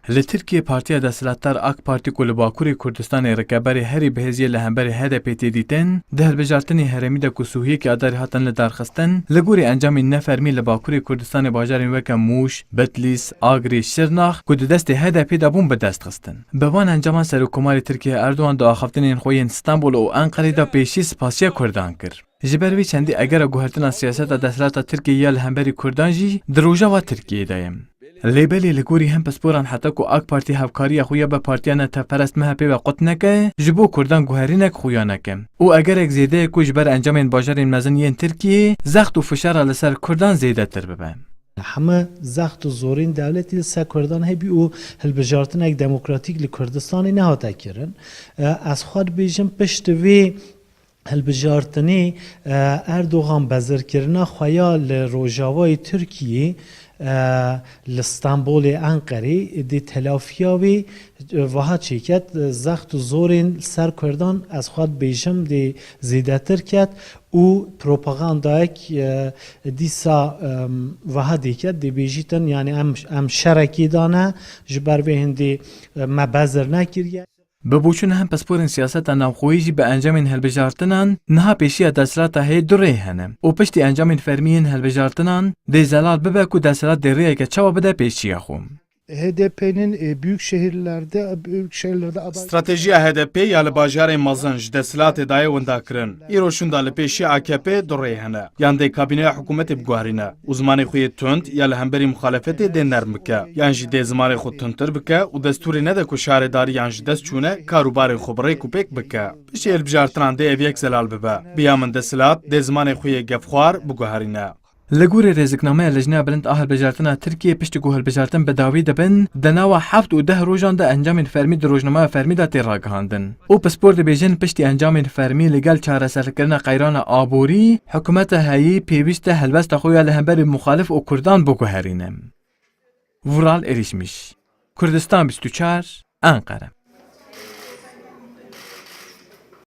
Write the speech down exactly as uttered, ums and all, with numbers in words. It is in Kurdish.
Li Tirkiyê partiya desthilatdar AK Partî ku li Bakurê Kurdistanê rikeberê herî bihêz yê li hemberî H D P tê dîtin, di hilbijartinê herêmî de ku sûhiyekî adarî hatin li dar xistin, li gorî encamên nefermî li Bakurê Kurdistanê bajarên weke Mûş, Bitlîs, Agrî, Şirnax ku di destê H D P de bûn bi dest xistin. Bi van encaman Serokkomarê Tirkiyê Erdogan di axaftinên xwe yên Stenbol û Enqerê de pêşî spasiya Kurdan kir. Ji ber vê çendî egera guhertina siyaseta desthilata Tirkiyê ya li hemberî Kurdan jî di Rojava Tirkiyê de ye. Lê belê li gorî hin pisporan heta ku AK Partî hevkariya xwe ya bi partiya netewperest M H P ve qut neke, ji bo Kurdan guherînek xuya neke. Û egerek zêde ye ku ji ber encamên bajarên mezin yên Tirkiyê zext û fişara li ser Kurdan zêdetir bibe. Heme zext û zorên dewletî li ser Kurdan hebî û hilbijartinek demokratîk li Kurdistanê nehate kirin. Ez xwe dibêjim piştî vê hilbijartinê, e, Erdogan bezirkirina xwe ya li rojavayê Tirkiyê, e, li Stenbolê, Enqerê dê telafiya wê, e, wiha çêket, e, zext û zorên li ser Kurdan, ez xwe dibêjim, dê zêdetir ket û propagandayek, e, dîsa, em, wiha dê ket, dê bêjîtin, yanî em, em şerekê dane, ji ber vê hindê, e, me bezir nekiriye. Bi boçûna hin pisporên siyaseta navxweyî jî bi encamên hilbijartinan niha pêşiya desthilata heye du rê hene û piştî encamên fermî yên hilbijartinan dê zelal bibe ku desthilat dê rêyeke çawa bide pêşiya xwe. H D P'nin, e, büyük şehirlerde, büyük şehirlerde aday Stratejiya H D P ya li bajarên mezin ji desthilatê daye windakirin. Îro şûnda li pêşiya A K P du rê hene. Yan dê kabîneya hikûmetê biguherîne û zimanê xwe yê tund ya li hemberî muxalefetê dê nerm bike, yan jî dê zimanê xwe tundtir bike û destûrê nede ku şaredarî yan ji dest çûne kar û barên xwe bi rêk û pêk bike. Piştî hilbijartinan dê ev yek zelal bibe. Bi ya min desthilat dê zimanê xwe yê gefxwar biguherîne. Li gorî rêziknameya Lijneya Bilind a Hilbijartina Tirkiyê, piştî ku hilbijartin bi dawî dibin, di nava heft û deh rojan de encamên fermî di rojnameya fermî de tê ragihandin. Û pispor dibêjin, piştî encamên fermî li gel çareserkirina qeyrana aborî, hikûmeta heyî pêwîst e helwesta xwe ya li hemberî muxalif û Kurdan biguherîne. Vural Erişmiş, Kurdistan bîst û çar, Enqere.